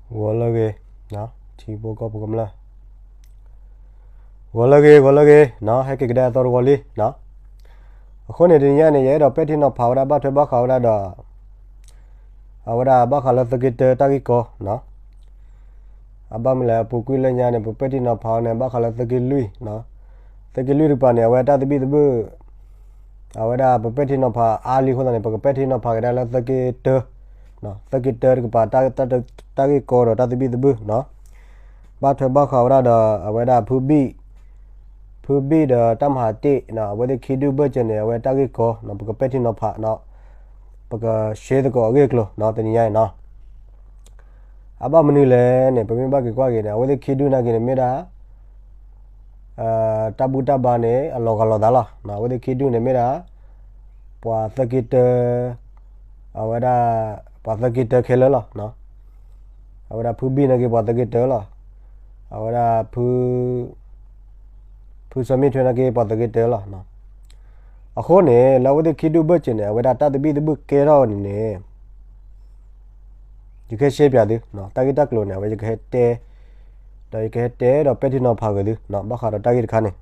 ဂီၤလၢအဂ့ၤ, ထံဖိကီၢ်ဖိကမျၢၢ်, ဂီၤလၢအဂ့ၤ, ဂီၤလၢအဂ့ၤ, ဟဲက့ၤကဒါအသီတဝီလံ. အဃိန့ၣ် တနံၤညါန့ၣ် ယအဲၣ်ဒိးပဲာ်ထံနီၤဖးဝဲဒၣ် ဘၣ်ထွဲဘၣ်ဃးဝဲဒၣ်ဒီး အဝဲဒၣ်ဘၣ်ဃးလၢသုးက့တၢတၢ်ဂ့ၢ်ကီ, အဘၣ်မနုၤလဲၣ် အပူၤကွံာ်လၢညါန့ၣ် ပပဲာ်ထံနီၤဖးဝဲန့ၣ် ဘၣ်ဃးလၢသုးက့လွံၢ်, သုးက့လွံၢ်တကပၤန့ၣ် အဝဲတၢ်သဘံၣ်သဘုၣ် အဝဲဒၣ်ပပဲာ်ထံနီၤဖးအါလံအဃိသတးန့ၣ် ပကပဲာ်ထံနီၤဖးကဒါလၢသုးက့တၢ, သုးက့တၢတကပၤ တၢ်ဂ့ၢ်ကီဒီးတၢ်သဘံၣ်သဘုၣ်, ဘၣ်ထွဲဘၣ်ဃးဝဲဒၣ်ဒီး အဝဲဒၣ်ဖုဘံၣ်, ဖုဘံၣ်ဒီးတၢ်မၤတ့ၢ်, အဝဲသ့ၣ်ခံဒူၣ်ဘၢၣ်စၢၤန့ၣ် အဝဲတၢ်ဂ့ၢ်ကီ, ပကပဲာ်ထံနီၤဖး, ပကရှဲသကိးအဂ့ၢ်အကျိၤ တနံၤညါအံၤနီၤ. အဘၣ်မနုၤလဲၣ်န့ၣ် ပမ့ၢ်ဘၣ်က့ၤကွၢ်က့ၤန့ၣ် အဝဲသ့ၣ်ခံဒူၣ်နာ်က့ၤန့ၣ်မ့ၢ်ဒၣ် တၢ်ဘူၣ်တၢ်ဘါန့ၣ် အလီၤဂာ်လိာ်သးလီၤ. အဝဲသ့ၣ်ခံဒူၣ်န့ၣ်မ့ၢ်ဒၣ် ပှၤသုးက့တၢ, အဝဲဒၣ် ပှၤသုးက့တၢခဲလၢာ်လီၤ. အဝဲဒၣ်ဖုဘံၣ်နာ်က့ၤပှၤသုးက့တၢလီၤ. အဝဲဒၣ် ဖုစီၤမ့ၣ်ထွဲနာ်က့ၤပှၤသုးက့တၢလီၤ. အဃိန့ၣ် လၢအဝဲသ့ၣ်ခံဒူၣ်ဘၢၣ်စၢၤန့ၣ် အဝဲဒၣ်တၢ်သဘံၣ်သဘုၣ်ကဲထီၣ်န့ၣ်န့ၣ် ယကဟဲရှဲပၠးသု, တၢ်ဂ့ၢ်တၢ်ကျိၤန့ၣ် အဝဲယကဟဲတဲ, ဒီးယကဟဲတဲဒီးပဲာ်ထံနီၤဖးဂ့ၤသု, ဘၣ်ဃးဒီးတၢ်ဂ့ၢ်တခါန့ၣ်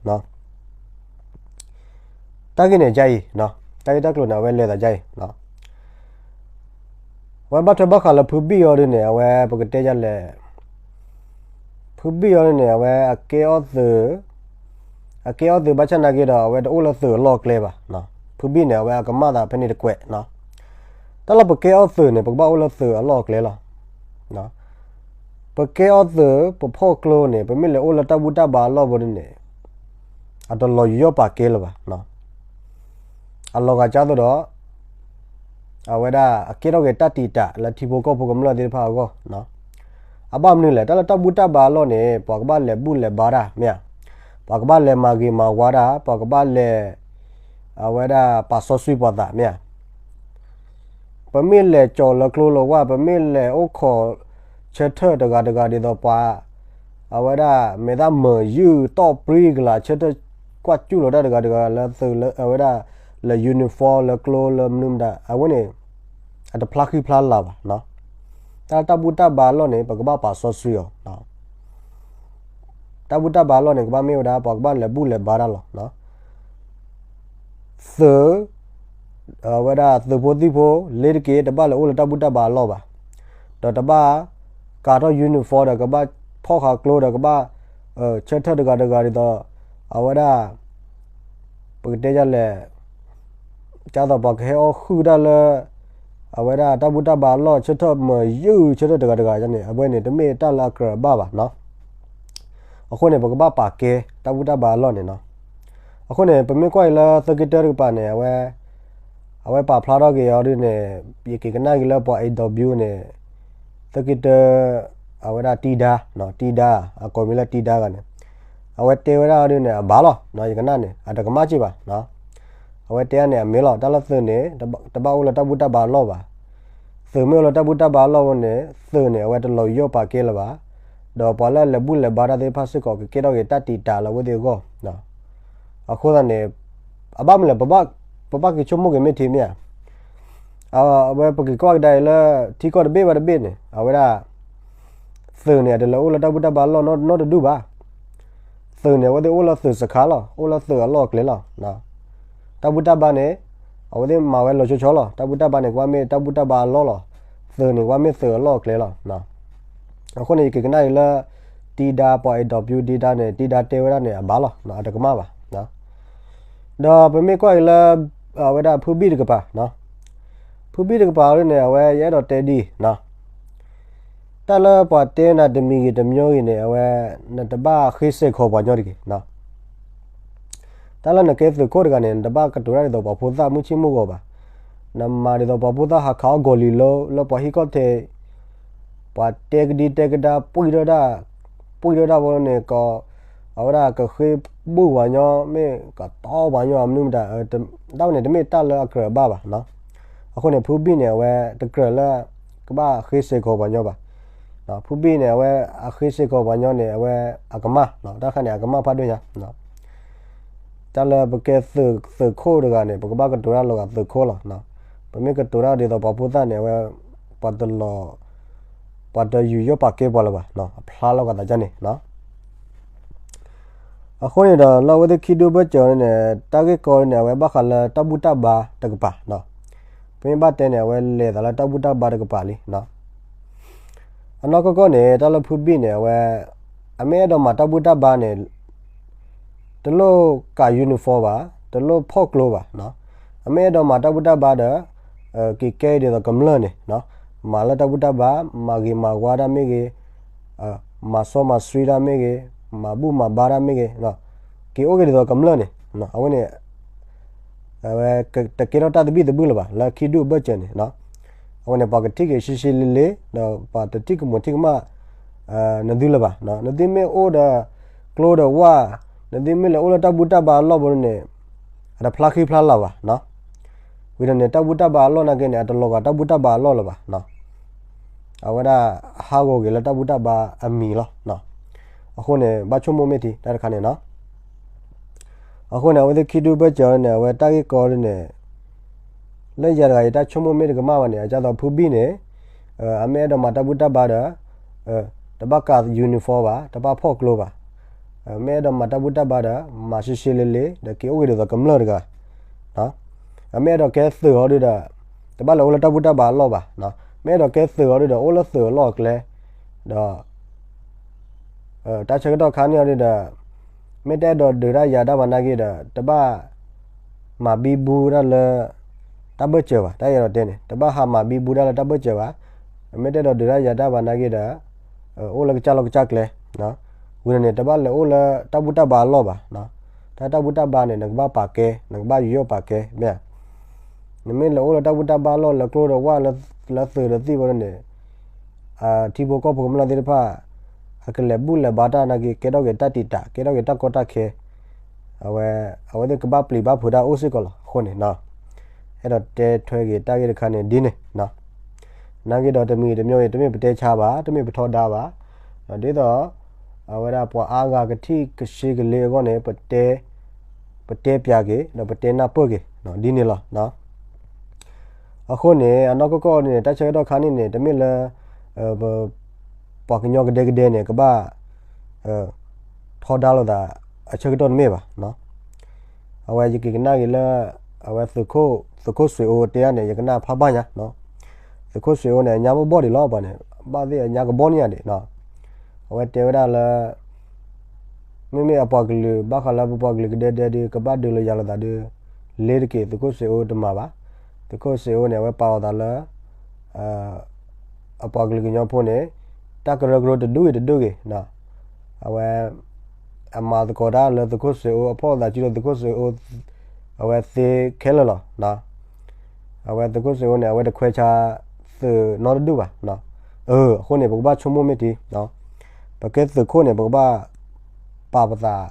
တၢ်ဂ့ၢ်န့ၣ်ဒ်အံၤ, တၢ်ဂ့ၢ်တၢ်ကျိၤန့ၣ် အဝဲလဲၤသးဒ်အံၤ, အဝဲဘၣ်ထွဲဘၣ်ဃးလၢဖုဘံၣ်အီၤဒ်န့ၣ် အဝဲပကတဲဒ်လဲၣ်, ဖုဘံၣ်အီၤဒ်န့ၣ် အဝဲအကဲအီၣ်သုး, အကဲအီၣ်သုးဘၣ်ဆၣ်နာ်က့ၤဒီး အဝဲတအိၣ်လၢသုးအလီၢ်အကျဲဘၣ်. ဖုဘံၣ်န့ၣ် အဝဲအကမၣ်သးဖဲန့ၣ်တကွဲး, တၢ်လၢပကဲအီၣ်သုးန့ၣ် ပကဘၣ်အိၣ်လၢသုးအလီၢ်အကျဲလီၤ. ပကဲအီၣ်သုး ပဖီၣ်ကျိန့ၣ် ပမ့ၢ်လဲၤအိၣ်လၢတၢ်ဘူၣ်တၢ်ဘါအလီၢ်ဘိဒ်န့ၣ် အတလီၤယူးယီၣ်ပာ်ကဲလၢၤဘၣ်. အလီၤဂာ်ကၢ်သိးဒီး အဝဲဒၣ်အကဲထီၣ်က့ၤတၢ်တံာ်တာ်လၢထံဖိကီၢ်ဖိကမျၢၢ်သ့ၣ်တဖၣ်အဂီၢ်, အဘၣ်မနုၤလဲၣ် တၢ်လၢတၢ်ဘူၣ်တၢ်ဘါအလီၢ်န့ၣ် ပှၤကဘၣ်လဲၤဘူၣ်လဲၤဘါတၢ်မ့ၢ်ဧါ, ပှၤကဘၣ်လဲၤမၤဂ့ၤမၤဝါတၢ်, ပှၤကဘၣ်လဲၤ အဝဲဒၣ်ပာ်စီဆှံပှၤသးမ့ၢ်ဧါ, ပမ့ၢ်လဲၤကၠီၤလၢကျိလၢဝၢ် ပမ့ၢ်လဲၤအိၣ်ခိးဆၢထၢၣ်တဂၤတဂၤဒ်သိးပှၤ အဝဲဒၣ်မဲာ်သၣ်မုာ်ယုၢ်တီၢ်ပြံကလၤဆၢထၢၣ်ကွၢ်ကၠူၣ်လိာ်တၢ်တဂၤတဂၤလၢသုးလၢအဝဲဒၣ် လၢ uniform လၢကျိလၢမနုၤမတၤ အဝဲန့ၣ် အတဖျါဃံဖျါလၤဘၣ်. တၢ်လၢတၢ်ဘူၣ်တၢ်ဘါအလီၢ်န့ၣ် ပကဘၣ်ပာ်စီဆှံအီၤ တၢ်ဘူၣ်တၢ်ဘါအလီၢ်န့ၣ် ကဘၣ်မ့ၢ်ဝဲဒၣ် ပှၤကဘၣ်လဲၤဘူၣ်လဲၤဘါတၢ်လီၤ. သုး, အဝဲဒၣ်သုးဖိသံၣ်ဖိ လ့ၤတက့ၢ် တဘၣ်လဲၤအိၣ်လၢတၢ်ဘူၣ်တၢ်ဘါအလီၢ်ဘၣ်, ဒီးတဘၣ်ကၤထီၣ် uniform ဒီးကဘၣ်ဖီၣ်ဃာ်ကျိဒီးကဘၣ် ဆၢထၢၣ်တဂၤတဂၤဒ်သိး အဝဲဒၣ် ပကတဲဒ်လဲၣ် ကၢ်သိးပှၤကဟဲအီၣ်ဃုာ်တၢ်လၢ အဝဲဒၣ်တၢ်ဘူၣ်တၢ်ဘါအလီၢ် ဆၢထၢၣ်မုာ်ယုၢ် ဆၢထၢၣ်တဂၤတဂၤန့ၣ် အဝဲန့ၣ် တမ့ၢ်တၢ်လၢအကြၢးအဘၣ်ဘၣ်နီၤ. အဃိန့ၣ် ပကဘၣ်ပာ်ကဲတၢ်ဘူၣ်တၢ်ဘါအလီၢ်န့ၣ်နီၤ. အဃိန့ၣ် ပမ့ၢ်ကွၢ်အံၤလၢသုးက့တၢတကပၤန့ၣ် အဝဲ အဝဲပာ်ဖျါထီၣ်က့ၤအီၤဒ်န့ၣ် ယက့ၤကနၣ်က့ၤလၢပှၤ A W န့ၣ် သုးက့တၢ အဝဲဒၣ်တံဒါ, တံဒါ အကိးမံၤလၢတံဒါဂၤန့ၣ် အဝဲတဲဝဲဒၣ်ဒ်န့ၣ် အဘၣ်လီၤ. ယကနၣ်န့ၣ် အတကမၣ်က့ဘၣ်. အဝဲတဲန့ၣ် အမ့ၢ်လီၤ တၢ်လၢသုးန့ၣ် တဘၣ်အိၣ်လၢတၢ်ဘူၣ်တၢ်ဘါအလီၢ်ဘၣ်. သုးမ့ၢ်အိၣ်လၢတၢ်ဘူၣ်တၢ်ဘါအလီၢ်ဝဲန့ၣ် သုးန့ၣ် အဝဲတလီၤယူးယီၣ်ပာ်ကဲလၢၤဘၣ်. ဒီးပှၤလၢအလဲၤဘူၣ်လဲၤဘါတၢ်သ့ၣ်တဖၣ်စ့ၢ်ကီး ကကဲထီၣ်က့ၤတၢ်တံာ်တာ်လၢအဝဲသ့ၣ်အဂီၢ်. အဃိသတးန့ၣ် အဘၣ်မနုၤလဲၣ် ပဘၣ်က့ၤဆိကမိၣ်က့ၤမ့ၢ်ထံမ့ၢ်ဧါ. အဝဲပက့ၤကွၢ်ကဒါအံၤလၢ ထံကီၢ်တဘ့ၣ်ဘၣ်တဘ့ၣ်န့ၣ် အဝဲဒၣ် သုးန့ၣ် အတလဲၤအိၣ်လၢတၢ်ဘူၣ်တၢ်ဘါအလီၢ်နီတဒူၣ်ဘၣ်. သုးန့ၣ် အဝဲသ့ၣ်အိၣ်လၢသုးစခါလီၤ, အိၣ်လၢသုးအလီၢ်အကျဲလီၤ. တၢ်ဘူၣ်တၢ်ဘါန့ၣ် အဝဲသ့ၣ်မၤဝဲလီၤဆီဆီလီၤ. တၢ်ဘူၣ်တၢ်ဘါန့ၣ် ကဘၣ်မ့ၢ်တၢ်ဘူၣ်တၢ်ဘါအလီၢ်လီၤ. သုးန့ၣ် ကဘၣ်မ့ၢ်သုးအလီၢ်အကျဲလီၤ. အဃိန့ၣ် ယက့ၤကနၣ်အံၤလၢ တံဒါ ပှၤ A W တံဒါန့ၣ် တံဒါတဲဝဲဒၣ်န့ၣ် အဘၣ်လီၤ, အတကမၣ်ဘၣ်. ဒီးပမ့ၢ်ကွၢ်အံၤလၢ အဝဲဒၣ်ဖုဘံၣ်တကပၤ, ဖုဘံၣ်တကပၤန့ၣ် အဝဲယအဲၣ်ဒိးတဲဒ်အံၤ, တၢ်လၢပှၤတဲနၤတမံၤဂ့ၤတမံၤဂ့ၤန့ၣ် အဝဲ နတဘၣ်ဃ့စဲးခီပှၤညီတဂ့ၤ. တၢ်လၢနကဲသုးခိၣ်တဂၤန့ၣ် နတဘၣ်ကတိၤတၢ်ဒ်သိးပှၤဖိသၣ်မုၢ်ဆ့ၣ်မုၢ်ဂီၤဘၣ်. နမၤဒ်သိးပှၤဖိသၣ်ဟးခးအီၣ်ဂီၤလံၤလၢ လၢပှၤဟံၣ်ခီၣ်ထံး ပှၤတဲကဒံတဲကဒါ ပှံၢ်ထီၣ်တၢ်, ပှံၢ်ထီၣ်တၢ်ဖိန့ၣ် က အဝဲဒၣ်ကဃ့ဘူၣ်ပှၤညီ မ့ၢ်ကတီပှၤညီ မနုၤမတၤ, တၢ်ဝဲန့ၣ် တမ့ၢ်တၢ်လၢအကြၢးဘၣ်ဘၣ်. အဃိန့ၣ် ဖုဘံၣ်န့ၣ် အဝဲတကြၢးလၢ ကဘၣ်ဃ့စဲးခီပှၤညီဘၣ်. ဖုဘံၣ်န့ၣ် အဝဲအဃ့စဲးခီပှၤညီန့ၣ် အဝဲအကမၣ်, တၢ်တခါန့ၣ် အကမၣ်ဖးဒိၣ်ညါ. တၢ်လၢပကဲသုးခိၣ်တဂၤန့ၣ် ပကဘၣ်ကတိၤတၢ်လီၤဂာ်သုးခိၣ်လီၤ. ပမ့ၢ်ကတိၤတၢ်ဒ်သိးပှၤဖိသၣ်န့ၣ် အဝဲ ပှၤတလီၤ ပှၤတယူးယီၣ်ပာ်ကဲပှၤလၢၤဘၣ်, အဖျါလီၤကသးန့ၣ်. အဃိန့ၣ်ဒီး လၢအဝဲသ့ၣ်ခံဒူၣ်ဘၢၣ်စၢၤန့ၣ် တၢ်ဂ့ၢ်ကီန့ၣ် အဝဲဘၣ်ဃးလၢတၢ်ဘူၣ်တၢ်ဘါတကပၤ, ပမ့ၢ်ဘၣ်တဲန့ၣ် အဝဲလဲၤသးလၢတၢ်ဘူၣ်တၢ်ဘါတကပၤလံ. အနီၢ်ကီၢ်ကီၢ်န့ၣ် တၢ်လၢဖုဘံၣ်န့ၣ် အဝဲ အမ့ၢ်အဲၣ်ဒိးမၤတၢ်ဘူၣ်တၢ်ဘါန့ၣ် တလိၣ်ကး uniform ဘၣ်, တလိၣ်ဖီၣ်ကျိဘၣ်. အမ့ၢ်အဲၣ်ဒိးမၤတၢ်ဘူၣ်တၢ်ဘါဒီး က့ၤကဲဒ်သိးကမျၢၢ်န့ၣ်, မၤလၢတၢ်ဘူၣ်တၢ်ဘါ, မၤဂ့ၤမၤဝါတၢ်မ့ၢ်ဂ့ၤ, မၤစီမၤဆှံတၢ်မ့ၢ်ဂ့ၤ, မၤဘူၣ်မၤဘါတၢ်မ့ၢ်ဂ့ၤ, က့ၤအိၣ်က့ၤဒ်သိးကမျၢၢ်န့ၣ်, အဝဲန့ၣ် အဝဲတကဲထီၣ်တၢ်သဘံၣ်သဘုၣ်လၢၤဘၣ် လၢခံဒူၣ်အဘၢၣ်စၢၤန့ၣ်. အဝဲန့ၣ် ပှၤကထံၣ်က့ၤရှဲရှဲလ့လ့ ဒီးပှၤတထံၣ်ကမူးထံၣ်ကမၣ် နသုလၢၤဘၣ်. နသုမ့ၢ်အိၣ်ဒီး ကျိဒီးဝၣ်, နသုမ့ၢ်လဲၤအိၣ်လၢတၢ်ဘူၣ်တၢ်ဘါအလီၢ်ဘိန့ၣ် အတဖျါဃံဖျါလၤဘၣ်. ဝံၤဒီးန့ၣ် တၢ်ဘူၣ်တၢ်ဘါအလီၢ်နာ်က့န့ၣ် အတလီၤဂာ်တၢ်ဘူၣ်တၢ်ဘါအလီၢ်လၢၤဘၣ်. အဝဲဒၣ်ဟးဂီၤက့ၤလၢတၢ်ဘူၣ်တၢ်ဘါအမံၤလီၤ. အဃိန့ၣ် ဘၣ်ဆိကမိၣ်မ့ၢ်ထံ တၢ်တခါန့ၣ်နီၤ. အဃိန့ၣ် အဝဲသ့ၣ်ခံဒူၣ်ဘၢၣ်စၢၤန့ၣ် အဝဲတၢ်ဂ့ၢ်ကီန့ၣ် လၢယၤတဂၤယတၢ်ဆိကမိၣ်မ့ၢ်တကမၣ်ဘၣ်န့ၣ် အကၢ်သိးဖုဘံၣ်န့ၣ် အမ့ၢ်အဲၣ်ဒိးမၤတၢ်ဘူၣ်တၢ်ဘါဒီး တဘၣ်ကး uniform ဘၣ်, တဘၣ်ဖီၣ်ကျိဘၣ်. မ့ၢ်အဲၣ်ဒိးမၤတၢ်ဘူၣ်တၢ်ဘါဒီး မၤရှဲရှဲလ့လ့ ဒီးက့ၤအိၣ်က့ၤဒ်သိးကမျၢၢ်တဂၤ အမ့ၢ်အဲၣ်ဒိးကဲသုးအီၤဒုဒီး တဘၣ်လဲၤအိၣ်လၢတၢ်ဘူၣ်တၢ်ဘါအလီၢ်ဘၣ်. မ့ၢ်အဲၣ်ဒိးကဲသုးအီၤဒုဒီး အိၣ်လၢသုးအလီၢ်အကျဲ ဒီး တၢ်ဆၢကတီၢ်ခါန့ၣ်အီၤဒုဒီး မ့ၢ်တအဲၣ်ဒိးဒုးတၢ်ယၤတၢ်ဘၣ်နာ်က့ဒီး တဘၣ်မၤဘံဘူတၢ်လၢ တၢ်ဘၢၣ်စၢၤဘၣ်. တၢ်အဲၣ်ဒိးတဲန့ၣ် တဘၣ်ဟးမၤဘံဘူတၢ်လၢတၢ်ဘၢၣ်စၢၤဘၣ်. မ့ၢ်တအဲၣ်ဒိးဒုးတၢ်ယၤတၢ်ဘၣ်နာ်က့ဒီး အိၣ်လၢကစၢ်လီၢ်ကစၢ်ကျဲ ဝံၤန့ၣ် တဘၣ်လဲၤအိၣ်လၢတၢ်ဘူၣ်တၢ်ဘါအလီၢ်ဘၣ်. တၢ်တၢ်ဘူၣ်တၢ်ဘါန့ၣ် နကဘၣ်ပာ်ကဲ နကဘၣ်ယူးယီၣ်ပာ်ကဲ မ့ၢ်ဧါ. နမ့ၢ်လဲၤအိၣ်လၢတၢ်ဘူၣ်တၢ်ဘါအလီၢ် လၢကျိဒီးဝၣ် လၢသုးဒီးသံၣ်ဘိန့ၣ် ထံဖိကီၢ်ဖိကမျၢၢ်သ့ၣ်တဖၣ် အကလဲၤဘူၣ်လဲၤဘါတၢ်နာ်က့ ကဲထီၣ်က့ၤတၢ်တံာ်တာ် ကဲထီၣ်က့ၤတၢ်ကီတၢ်ခဲ အဝဲ အဝဲသ့ၣ်ကဘၣ်ပျံၤဘၣ်ဖုးတၢ်အိၣ်စ့ၢ်ကီးလီၤ. အဃိန့ၣ် အဲၣ်ဒိးတဲထွဲက့ၤတၢ်ဂ့ၢ်တခါန့ၣ်ဒ်န့ၣ် နာ်က့ဒီးတမံၤတမံၤအံၤ တမ့ၢ်ပတဲဆါဘၣ် တမ့ၢ်ပထီဒါဘၣ် ဒ်သိး အဝဲဒၣ်ပှၤအါဂၤကထံၣ်ကဆှီကလၢအဂီၢ်န့ၣ် ပတဲ ပတဲပျးက့ၤ ဒီးပတဲနၢ်ပၢၢ်က့ၤ ဒ်န့ၣ်လီၤ. အဃိန့ၣ် အနီၢ်ကီၢ်ကီၢ်န့ၣ် တၢ်ဆၢကတီၢ်ခါန့ၣ်န့ၣ် တမ့ၢ်လၢ ပ ပှၤကညီကဒဲကဒဲန့ၣ် ကဘၣ် ထီဒါလိာ်သး အဆၢကတီၢ်တမ့ၢ်ဘၣ်. အဝဲယက့ၤကနၣ်က့ၤလၢ အဝဲ သုးခိၣ်စွ့ၤအိၣ်တဲဒၣ်န့ၣ် ယကနၣ်ဖးဘၣ်ညါ သုးခိၣ်စွ့ၤအိၣ်န့ၣ် အညါဘီၣ်ဘီၣ်ဒံးလီၤ ပှၤန့ၣ် ဘၣ်သ့ၣ်အညါကဘီန့ၣ်ယါဒံး အဝဲတဲဝဲဒၣ်လၢ မ့မ့ၢ်အပှၤကလုာ် ဘၣ်ဃးလၢပပှၤကလုာ်ကဒဲဒဲဒုး ကဘၣ်ဒုးလၢယၤလိာ်သးဒုး လ့ၤတက့ၢ် သုးခိၣ်စွ့ၤအိၣ်တမၤဘၣ်. သုးခိၣ်စွ့ၤအိၣ်န့ၣ် အဝဲပာ်လီၤသးလၢ အပှၤကလုာ်ကညီဖိန့ၣ် တၢ်ကရၢကရိတဒူၣ်ဂ့ၤတဒူၣ်ဂ့ၤ အဝဲ အမၤသကိးတၢ်လၢသုးခိၣ်စွ့ၤအိၣ် အဖီၣ်သးစုလၢသုးခိၣ်စွ့ၤအိၣ် အဝဲသ့ခဲလၢာ်လီၤ. အဝဲသုးခိၣ်စွ့ၤအိၣ်န့ၣ် အဝဲတခွဲးဆါသုးနီတဒူၣ်ဘၣ်. အဃိန့ၣ် ပကဘၣ်ဆိကမိၣ်မ့ၢ်ထံ ပကဲသုးခိၣ်န့ၣ် ပကဘၣ်ပာ်ပသး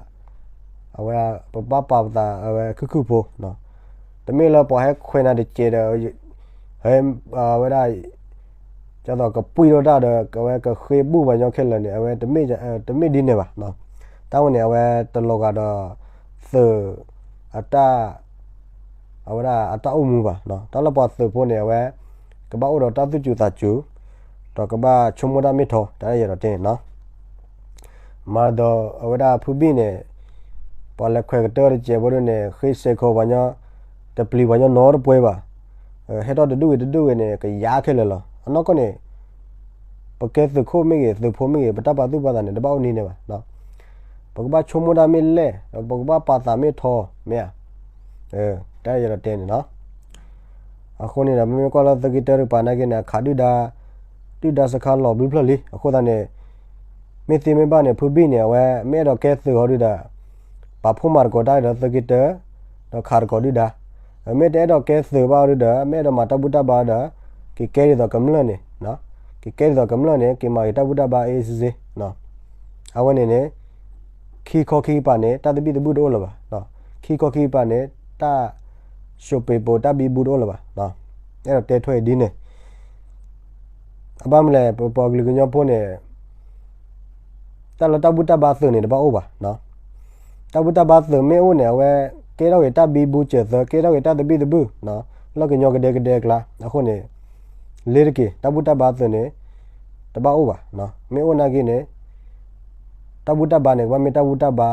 အဝဲ ပကဘၣ်ပာ်ပသး အဝဲခုၣ်ခုၣ်ဖိ တမ့ၢ်လၢပှၤဟဲခွဲးနၤတစဲးဒီး ဟဲ အဝဲဒၣ် ကသိးကပှံၢ်ထီၣ်တၢ်ဒီး အဝဲကဃ့ဘူၣ်ပှၤညီခဲလၢာ်န့ၣ် အဝဲတမ့ၢ်ဒ်န့ၣ်ဘၣ်. တၢ်ဝဲန့ၣ် အဝဲတလီၤဂာ်ဒီး သုး အတၢ် အဝဲဒၣ်အတၢ်အိၣ်မူဘၣ်. တၢ်လၢပှၤသုးဖိန့ၣ် အဝဲ ကဘၣ်အိၣ်ဒီးတၢ်သူၣ်စူၤသးစူၤ ဒီးကဘၣ်ဆိကမိၣ်တၢ်မ့ၢ်ထီ တၢ်အဲၣ်ဒိးတဲန့ၣ်နီၤ. မၤဒီးအဝဲဒၣ်ဖုဘံၣ်န့ၣ် ပှၤလဲၤခွဲးကတၢၢ်တစဲးဖိဒ်န့ၣ် ဃ့စဲးခိးပှၤညီ တပျံၤပှၤညီနီတပှဲၤဘၣ်. ဟဲထီၣ်တဒူၣ်ဂ့ၤတဒူၣ်ဂ့ၤန့ၣ် ကယၤခဲလၢာ်လီၤ. အနီၢ်ကီၢ်န့ၣ် ပကဲသုးခိၣ်မ့ၢ်ဂ့ၤ သုးဖိမ့ၢ်ဂ့ၤ ပတၢ်ပာ်သူၣ်ပာ်သးန့ၣ် တဘၣ်အိၣ်န့ၣ်န့ၣ်ဘၣ်. ပကဘၣ်ဆိကမိၣ်တၢ်မ့ၢ်လဲၣ် ပကဘၣ်ပာ်သးမ့ၢ်ထီ မ့ၢ်ဧါ. တၢ်အဲၣ်ဒိးတဲန့ၣ်နီၤ. အဃိန့ၣ်ဒီး မ့မ့ၢ်ကွၢ်လၢသုးက့တၢတကပၤနာ်က့န့ၣ် အခးဒုၣ်ဒါ ဒုၣ်ဒါစခါလီၤဘျုးဖျၢၣ်လံ. အဃိသတးန့ၣ် မ့ၢ်သ့မ့ၢ်ဘၣ်န့ၣ် ဖုဘံၣ်န့ၣ် အဝဲမ့ၢ်အဲၣ်ဒိးကဲသုးအီၤဒုဒီး ပာ်ဖှိၣ်မၤသကိးတၢ်ဒီးသုးက့တၢ ဒီးခးသကိးဒုၣ်ဒါ. မ့ၢ်တအဲၣ်ဒိးကဲသုးဘၣ်အီၤဒုဒီး မ့ၢ်အဲၣ်ဒိးမၤတၢ်ဘူၣ်တၢ်ဘါဒီး က့ၤကဲဒ်သိးကမျၢၢ်န့ၣ် က့ၤကဲဒ်သိးကမျၢၢ်န့ၣ် က့ၤမၤက့ၤတၢ်ဘူၣ်တၢ်ဘါ အေးအေးဆေးဆေး. အဝဲန့ၣ်န့ၣ် ခံခီခံကပၤန့ၣ် တၢ်သဘံၣ်သဘုၣ်တအိၣ်လၢၤဘၣ်. ခံခီခံကပၤန့ၣ် တၢ်ရှုံးပိၤပိၤတၢ်ဘံဘူတအိၣ်လၢၤဘၣ်. အဲၣ်ဒိးတဲထွဲအံၤဒ်န့ၣ် အဘၣ်မနုၤလဲၣ် ပပှၤကလုာ်ကညီဖိန့ၣ် တၢ်လၢတၢ်ဘူၣ်တၢ်ဘါသုးန့ၣ် တဘၣ်အိၣ်ဘၣ်. တၢ်ဘူၣ်တၢ်ဘါသုးမ့ၢ်အိၣ်န့ၣ် အဝဲကဲထီၣ်က့ၤတၢ်ဘံဘူစၢၤသၢ ကဲထီၣ်က့ၤတၢ်သဘံၣ်သဘုၣ် လၢကညီကဒဲကဒဲအကျါ. အဃိန့ၣ် လ့ၤတက့ၢ် တၢ်ဘူၣ်တၢ်ဘါသုးန့ၣ် တဘၣ်အိၣ်ဘၣ်, မ့ၢ်အိၣ်နာ်က့န့ၣ် တၢ်ဘူၣ်တၢ်ဘါန့ၣ် ကဘၣ်မ့ၢ်တၢ်ဘူၣ်တၢ်ဘါ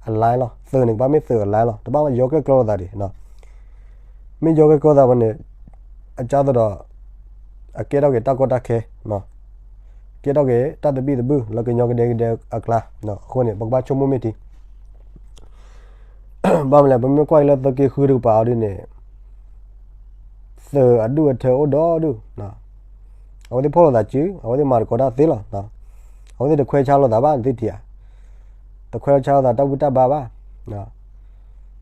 အ line လီၤ, သုးန့ၣ် ကဘၣ်မ့ၢ်သုးအ line လီၤ, တဘၣ်ယီကဲၣ်ကျီလိာ်သးဒံး, မ့ၢ်ယီကဲၣ်ကျီလိာ်သးဘၣ်န့ၣ် အကၢ်သိးဒီး အကဲထီၣ်က့ၤတၢ်ကီတၢ်ခဲ, ကဲထီၣ်က့ၤတၢ်သဘံၣ်သဘုၣ်လၢကညီကဒဲကဒဲအကျါ, အဃိန့ၣ် ပကဘၣ်ဆိကမိၣ်မ့ၢ်ထံ ဘၣ်မနုၤလဲၣ် ပမ့ၢ်ကွၢ်က့ၤလၢသုးက့ဃုတကပၤအီၤဒ်န့ၣ် သုးအဒူၣ်အထၢအိၣ်ဒီဒူၣ်, အဝဲသ့ၣ်ဖီၣ်လိာ်သးစု, အဝဲသ့ၣ်မၤသကိးတၢ်သ့လီၤ, အဝဲသ့ၣ်တခွဲးဆါလိာ်သးဘၣ် နသုထံၣ်ဧါ, တခွဲးဆါလိာ်သးတၢ်ဘူၣ်တၢ်ဘါဘၣ်,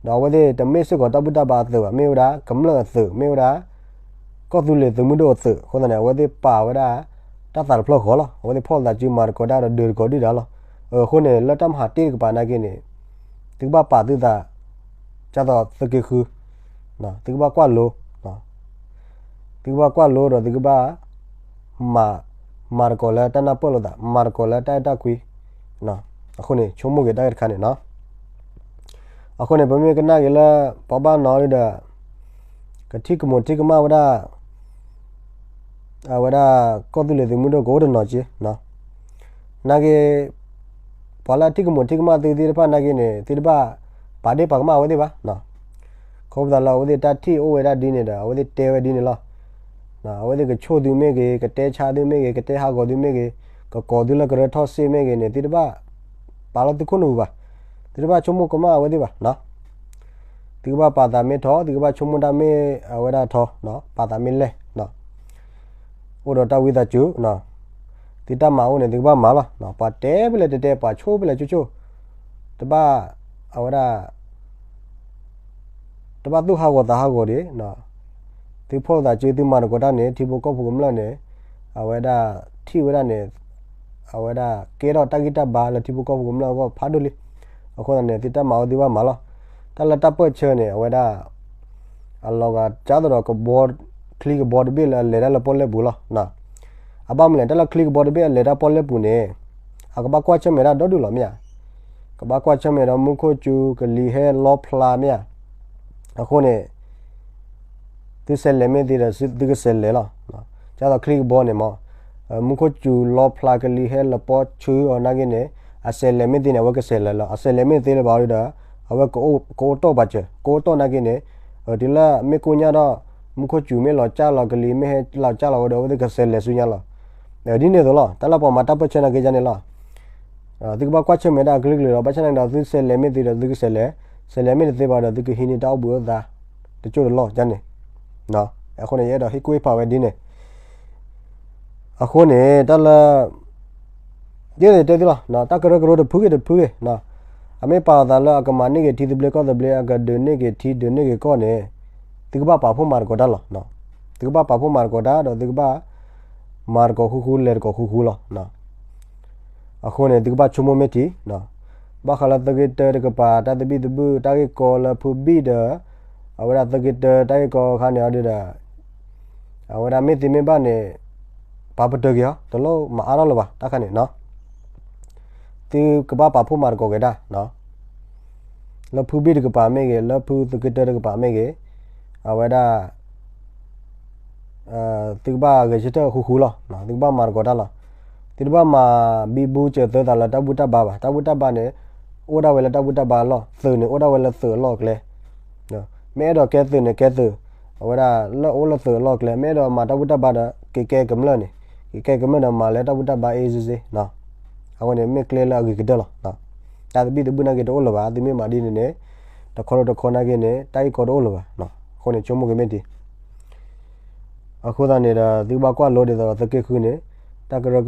ဒီးအဝဲသ့ၣ်တမ့ၢ်စ့ၢ်ကီးတၢ်ဘူၣ်တၢ်ဘါအသုးဘၣ်, မ့ၢ်ဝဲဒၣ်ကမျၢၢ်အသုး, မ့ၢ်ဝဲဒၣ် ကီၢ်သူလ့ၤသုးမုၢ်ဒိၣ်အသုး, အဃိသတးန့ၣ် အဝဲသ့ၣ်ပာ်ဝဲဒၣ် တၢ်သးတဖျၢၣ်ဃီလီၤ, အဝဲသ့ၣ်ဖီၣ်လိာ်သးစုမၤသကိးတၢ်ဒီးဒုးသကိးဒုၣ်ဒါလီၤ, အဃိန့ၣ် လၢတၢ်မၤဟးတ့ၢ်တကပၤနာ်က့န့ၣ် သုကဘၣ်ပာ်သုသး ကၢ်သိးသုးက့ဃု, သုကဘၣ်ကွၢ်လိ, သုကဘၣ်ကွၢ်လိဒီးသုကဘၣ် မၤ, မၤသကိးလၢတၢ်နၢ်ပၢၢ်လိာ်သး, မၤသကိးလၢတၢ်အဲၣ်တၢ်ကွံ, အဃိန့ၣ် ဆိကမိၣ်က့ၤတၢ်ဂ့ၢ်တခါန့ၣ်နီၤ, အဃိန့ၣ် ပမ့ၢ်ကနၣ်က့ၤလၢ ပှၤဘၣ်နီၤဒီး ကထံၣ်ကမိၣ်ထံၣ်ကမၣ်ဝဲဒၣ် အဝဲဒၣ် ကီၢ်သူလ့ၤသုးမုၢ်ဒိၣ်ကအိၣ်တနီၤက့, နာ်က့ ပှၤလၢအထံၣ်ကမိၣ်ထံၣ်ကမၣ်သုသ့ၣ်တဖၣ်နာ်က့န့ၣ် သုတဘၣ်ပာ်ဒ့ၣ်ပာ်ကမၣ်အဝဲသ့ၣ်ဘၣ်, ခီဖျိလၢအဝဲသ့ၣ်တၢ်ထံၣ်အိၣ်ဝဲဒၣ်ဒ်န့ၣ်ဒီး အဝဲသ့ၣ်တဲဝဲဒ်န့ၣ်လီၤ, အဝဲသ့ၣ်ကဆိၣ်သုမ့ၢ်ဂ့ၤ, ကတဲဆါသုမ့ၢ်ဂ့ၤ, ကတဲဟးဂီၤသုမ့ၢ်ဂ့ၤ, ကကိးသုလၢကရၢထီၣ်စ့ၣ်မ့ၢ်ဂ့ၤန့ၣ် သုတဘၣ်ပာ်လီၤသုခိၣ်နူာ်ပူၤဘၣ်, သုတဘၣ်ဆိကမိၣ်ကမၣ်အဝဲသ့ၣ်ဘၣ် သုကဘၣ်ပာ်သးမ့ၢ်ထီၣ်, သုကဘၣ်ဆိကမိၣ်တၢ်မ့ၢ်အဝဲဒၣ်ထီၣ်, ပာ်သးမ့ၢ်လဲၢ်, အိၣ်ဒီးတၢ်ဝံသးစူၤ, သုတၢ်မၤအိၣ်န့ၣ် သုကဘၣ်မၤလီၤ, ပှၤတဲဖဲလဲၣ်တဲတဲ, ပှၤဆိၣ်ဖဲလဲၣ်ဆိၣ်ဆိၣ်, တဘၣ် အဝဲဒၣ် တဘၣ်သူၣ်ဟးဂီၤသးဟးဂီၤဒံး, သုဖီၣ်လိာ်သးစု သုမၤသကိးတၢ်န့ၣ် ထံဖိကီၢ်ဖိကမျၢၢ်န့ၣ် အဝဲဒၣ်ထံၣ်ဝဲဒၣ်န့ၣ် အဝဲဒၣ်ကဲထီၣ်တၢ်ဂံၢ်တၢ်ဘါလၢထံဖိကီၢ်ဖိကမျၢၢ်အဂီၢ်ဖးဒိၣ်လံ, အဃိသတးန့ၣ် သုတၢ်မၤအိၣ်သုဘၣ်မၤလီၤ, တၢ်လၢတၢ်ပၢၢ်ဆၢန့ၣ် အဝဲဒၣ် အလီၤဂာ်ကၢ်သိးဒီးကဘီ, ချံကဘီတဘ့ၣ်လၢအလဲၤတၢ်လၢပီၣ်လဲၣ်ပူၤလီၤ, အဘၣ်မနုၤလဲၣ် တၢ်လၢချံကဘီတဘ့ၣ်အလဲၤတၢ်ပီၣ်လဲၣ်ပူၤန့ၣ် အကဘၣ်ကွၢ်ဆၢၣ်မဲာ်တၢ်ဒီဒူၣ်လီၤမ့ၢ်ဧါ, ကဘၣ်ကွၢ်ဆၢၣ်မဲာ်ဒီးမူခိၣ်စူၤ ကလံၤဟဲ လီဖျါမ့ၢ်ဧါ, အဃိန့ၣ် သုဆဲးလဲၤမ့ၢ်သ့ဒီးသုကဆဲးလဲၤလီၤ, ကၢ်သိးချံကဘီန့ၣ်မ့ၢ် မူခိၣ်စူၤ လီဖျါ ကလံၤဟဲ လပီဆူအီၤနာ်က့န့ၣ် အဆဲးလဲၤမ့ၢ်သ့န့ၣ် အဝဲကဆဲးလဲၤလီၤ, အဆဲးလဲၤမ့ၢ်သ့လၢၤဘၣ်ဒီး အဝဲကအိၣ်တီၢ်ပာ်စၢၤ, ကအိၣ်တီၢ်နာ်က့န့ၣ် တုၤလၢမ့ၢ်ကိၢ်ညါဒီး မူခိၣ်စူၤမ့ၢ်လီၤကၢ်လီၤ ကလံၤမ့ၢ်ဟဲလီၤကၢ်လီၤဝဲဒီး အဝဲသ့ၣ်ကဆဲးလဲၤဆူညါလီၤ, ဒ်န့ၣ်အသိးလီၤ, တၢ်လၢပှၤမၤတၢ်ပၢၢ်ဆၢနာ်က့ယါန့ၣ်လီၤ သုကဘၣ်ကွၢ်ဆၢၣ်မဲာ်ဒၣ်အကလုာ်ကလုာ်ဒီး ဘၣ်ဆၣ်နာ်က့ဒီး သုဆဲးလဲၤမ့ၢ်သ့ဒီးသုကဆဲးလဲၤ, ဆဲးလဲၤမ့ၢ်တသ့ဘၣ်ဒီး သုကဟံးန့ၢ်တၢ်အိၣ်ဘှံးအိၣ်သါ တကၠိၢ်တလီၢ်ယါန့ၣ်, အဃိန့ၣ် ယအဲၣ်ဒိးဟ့ၣ်ကူၣ်ဟ့ၣ်ဖးဝဲဒ်န့ၣ်, အဃိန့ၣ် တၢ်လၢ ဒ်န့ၣ်တဲသုလီၤ, တၢ်ကရၢကရိတဖုဂ့ၤတဖုဂ့ၤ, အမ့ၢ်ပာ်လီၤသးလၢအကမၤန့ၢ်က့ၤထံသဘျ့ကီၢ်သဘျ့ အကဒုးန့ၢ်က့ၤထံဒုးန့ၢ်က့ၤကီၢ်န့ၣ် သုကဘၣ်ပာ်ဖှိၣ်မၤသကိးတၢ်လီၤ, သုကဘၣ်ပာ်ဖှိၣ်မၤသကိးတၢ်ဒီးသုကဘၣ် မၤသကိးဃူဃူလဲၤသကိးဃူဃူလီၤ, အဃိန့ၣ် သုကဘၣ်ဆိကမိၣ်မ့ၢ်ထံ, ဘၣ်ဃးလၢသုးက့တၢတကပၤ တၢ်သဘံၣ်သဘုၣ် တၢ်ဂ့ၢ်ကီလၢဖုဘံၣ်ဒီး အဝဲဒၣ်သုးက့တၢတၢ်ဂ့ၢ်ကီခါန့ၣ်အီၤဒုးဒီး အဝဲဒၣ်မ့ၢ်သ့မ့ၢ်ဘၣ်န့ၣ် ပာ်ပတုာ်က့ၤအီၤ တလိၣ်မၤအါထီၣ်လၢၤဘၣ် တၢ်ခါန့ၣ်နီၤ, သုကဘၣ်ပာ်ဖှိၣ်မၤသကိးက့ၤတၢ် လၢဖုဘံၣ်တကပၤမ့ၢ်ဂ့ၤ လၢဖုသုးက့တၢတကပၤမ့ၢ်ဂ့ၤ, အဝဲဒၣ် သုကဘၣ်ဂဲၤဆၢထၢၣ်ဃူဃူလီၤ, သုကဘၣ်မၤသကိးတၢ်လီၤ, သုတဘၣ်မၤဘံဘူစၢၤသၢသးလၢတၢ်ဘူၣ်တၢ်ဘါဘၣ်, တၢ်ဘူၣ်တၢ်ဘါန့ၣ် အိၣ်ဒၣ်ဝဲလၢတၢ်ဘူၣ်တၢ်ဘါအလီၢ်, သုးန့ၣ် အိၣ်ဒၣ်ဝဲလၢသုးအလီၢ်အကျဲ မ့ၢ်အဲၣ်ဒိးကဲသုးန့ၣ်ကဲသုး, အဝဲဒၣ်လၢအိၣ်လၢသုးအလီၢ်အကျဲ, မ့ၢ်အဲၣ်ဒိးမၤတၢ်ဘူၣ်တၢ်ဘါဒီး က့ၤကဲကမျၢၢ်န့ၣ်, က့ၤကဲကမျၢၢ်ဒီးမၤလၢတၢ်ဘူၣ်တၢ်ဘါအ့စ့စ့, အဝဲန့ၣ်မ့ၢ်ကျဲလၢအဂ့ၤကတၢၢ်လီၤ, တၢ်သဘံၣ်သဘုၣ်နာ်က့တအိၣ်လၢၤဘၣ်, သုမ့ၢ်မၤဒ်န့ၣ်န့ၣ် တခီတခီနာ်က့န့ၣ် တၢ်ဂ့ၢ်ကီတအိၣ်လၢၤဘၣ်, အဃိန့ၣ်ဆိကမိၣ်က့ၤမ့ၢ်ဒ် အဃိသတးန့ၣ်ဒီး သုကဘၣ်ကွၢ်လိဒ်သိးသုးက့ဃုန့ၣ်, တၢ်ကရၢကရိ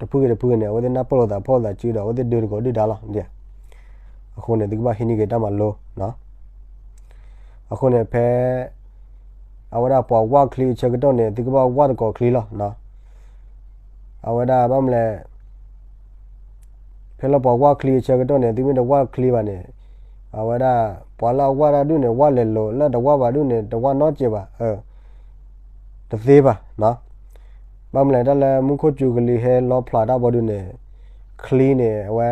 တဖုဂ့ၤတဖုဂ့ၤန့ၣ် အဝဲသ့ၣ်နၢ်ပၢၢ်လိာ်သးဖီၣ်လိာ်သးစုဒီး အဝဲသ့ၣ်ဒုးသကိးဒုၣ်ဒါလီၤ, အဃိန့ၣ် သုကဘၣ်ဟံးန့ၢ်က့ၤတၢ်မၤလိ အဃိန့ၣ်ဖဲ အဝဲဒၣ်ပှၤဝၢ်ချံအဆၢကတီၢ်န့ၣ် သုကဘၣ်ဝၢ်သကိးချံလီၤ, အဝဲဒၣ်ဘၣ်မနုၤလဲၣ် ဖဲလၢပှၤဝၢ်ချံအဆၢကတီၢ်န့ၣ် သုမ့ၢ်တဝၢ်ချံဘၣ်န့ၣ်, အဝဲဒၣ် ပှၤလၢအဝၢ်တၢ်ဒူၣ်န့ၣ် ဝၢ်လဲၤလိၤ, လၢတဝၢ်ဘၣ်ဒူၣ်န့ၣ် တဝၢ်နီတစဲးဘၣ်, တသ့ဘၣ်, ဘၣ်မနုၤလဲၣ် တၢ်လၢမူခိၣ်စူၤကလံၤဟဲလီဖျးတၢ်ဘီဒုးန့ၣ်, ချံန့ၣ် အဝဲ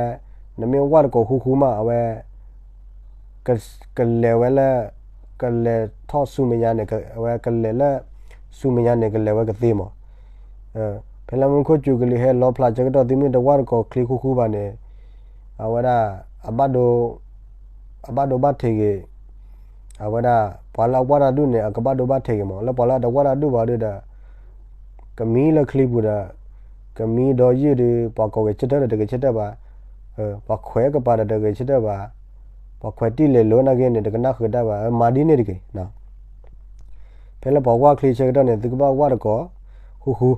နမ့ၢ်ဝၢ်တကိးဃူဃူမး အဝဲ ကလဲၤဝဲလၢ ကလဲၤထီၣ်ဆူမဲာ်ညါန့ၣ် အဝဲကလဲၤလၢ ဆူမဲာ်ညါန့ၣ် ကလဲၤဝဲကသ့မး, ဖဲ ဖဲလၢမူခိၣ်စူၤကလံၤဟဲလီၤဖျးဆၢကတီၢ် သုမ့ၢ်တဝၢ်တကိးချ့ဃုဃုဘၣ်န့ၣ်, အဝဲဒၣ် အဘၣ်ဒိ အဘၣ်ဒိဘၣ်ထံးက့ၤ, အဝဲဒၣ် ပှၤလၢအဝၢ်တၢ်ဒူၣ်န့ၣ် အကဘၣ်ဒိဘၣ်ထံးက့ၤမး, လၢပှၤလၢအတဝၢ်တၢ်ဒူၣ်ဘၣ်ဒုဒီး ကမံလၢချံပူၤဒီး ကမံဒီးယုၢ်ဒီး ပှၤကိးဂဲၤဆၢထၢၣ်ဒီးတဂဲၤဆၢထၢၣ်ဘၣ်, ပှၤခွဲးကပၤဒီးတဂဲၤဆၢထၢၣ်ဘၣ်, ပှၤခွဲးတံၢ်လဲၤလိၤနာ်က့န့ၣ် တကနၣ်ဃုာ်တၢ်ဘၣ်, မၤဒ်န့ၣ်တက့ၢ်. ဖဲလၢပှၤဝၢ်ချ့ဆၢကတီၢ်န့ၣ် သုကဘၣ်ဝၢ်တကိးဃုဃု,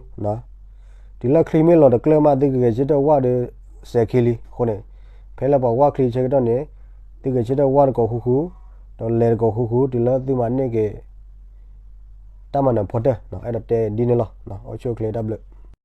တုၤလၢချံမ့ၢ်လီၤတကျၢၢ်မး သုကဂဲၤဆၢထၢၣ်ဝၢ်ဒီးစဲၤခံလံအဃိန့ၣ်, ဖဲလၢပှၤဝၢ်ချ့ဆၢကတီၢ်န့ၣ် သုဂဲၤဆၢထၢၣ်ဝၢ်တကိးဃုဃု, ဒီးလဲၤတကိးဃုဃု တုၤလၢသုမၤန့ၢ်က့ၤ တၢ်မၤနၢၤဖီတၢၢ်, အဲၣ်ဒိးတဲဒ်န့ၣ်လီၤ. အိၣ်ဆူၣ်အိၣ်ချ့ တၢ်ဘျုး